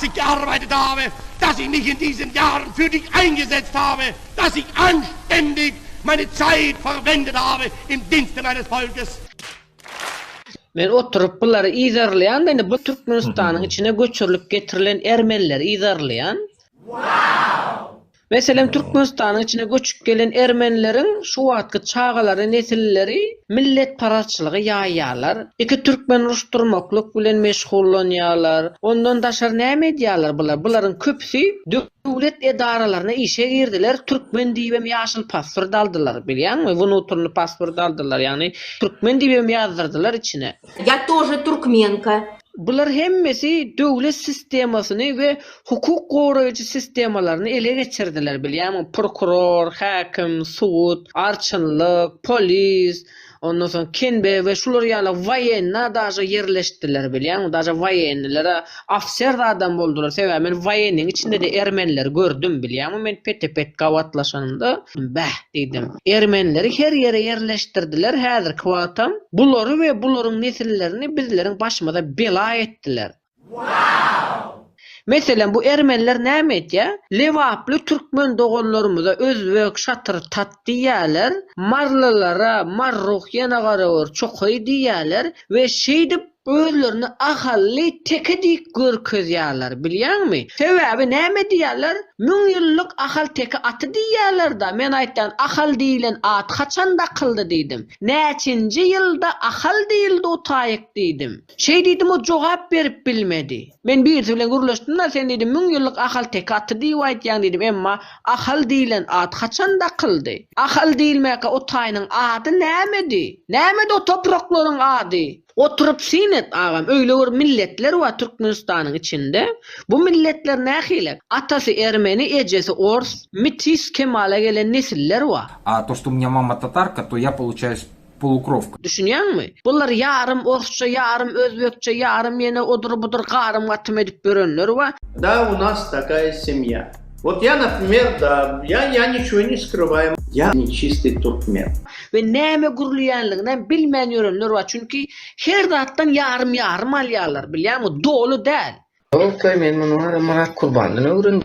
ich gearbeitet habe, dass ich mich in diesen Jahren für dich eingesetzt habe, dass ich anständig meine Zeit verwendet habe im Dienste meines Volkes. Men oturyp bulary yzarlaýan-da indi bu Türkmenistanyň içine göçürilip getirilen ermenileri yzarlaýan. Meselem Türkmenistanyň içine göçüp gelen ermenileriň şu wagtky çagalary nesilleri milletparazçylygy ýaýýarlar. Iki türkmen uruşdyrmaklyk bilen meşgullanýarlar. Ondan daşary näme edýärler bular? Bularyň köpüsi döwlet edaralaryna işe girdiler, türkmen diýibem ýaşyl pasport aldylar, bilýäňmi, wnutrny pasport aldylar, ýagny türkmen diýibem ýazdyrdylar içine. Ýa тоже turkmenka. Bular hemmesi döwlet sistemasyny we hukuk goraýjy sistemalaryny ele geçirdiler, bilýäňmi, prokuror, häkim, sud, arçynlyk, polis, Ondan soň Kenbe we şular ýaly woýenna daže ýerleşdiler bilýäňmi daže woýennilere ofser zadam boldular sebäbi men woýenniň içindede ermenileri gördüm bilýäňmi men pete pet gabatlaşanymda bäh diýdim ermenileri her ýere ýerleşdirdiler häzirki wagtam bulary we bularyň nesillerini bizleriň başymyza bela etdiler. Meselem, bu ermeniler näme edýär? Lebaply türkmen doganlarymyza özbek, şatyr, tat diýýärler, marylylara marruh, ýene garagör, çokaý diýýärler we şeýdip özlerini ahally teke diýip görkezýärler, bilýäňmi? Sebäbi näme diýýärler? Müňýyllyk ahal-teke aty diýýärler-da, men aýtýan Ahal diýlen at haçan dakyldy diýdim. Näçinji ýylda Ahal diýildi o taýyk diýdim. Şeý diýdim, o jogap berip bilmedi. Men birisi bilen gürleşdim-de, sen diýdim, müň ýyllyk ahal-teke aty diýip aýtýaň diýdim, emma Ahal diýlen at haçan dakyldy? Ahal diýilmäkä o taýynyň ady nämedi? Nämedi o topraklaryň ady? Oturyp syn et, agam, öýle bir milletler bar Türkmenistanyň içinde. Bu milletler nähili? Atasy ermeni, ejesi ors, metis kemala gelen nesiller bar. A to, что у меня мама tatarka, to я получаюсь Polukrovka. Düşünýäňmi? Bular ýarym orsça, ýarym özbekçe, ýarym ýene odur-budur garym-gatym edip ýörenler bar. Da u nas takaýa semýa. Wot ýa naprimer da ýa ýa niçego ne skrywaýu ýa ne çistyý turkmen. We näme gürleýänliginem bilmän ýörenler bar. Çünki her zatdan ýarym-ýarym alýarlar, bilýäňmi? Doly däl. Okey men muny Myrat Kurbandan öwrendim.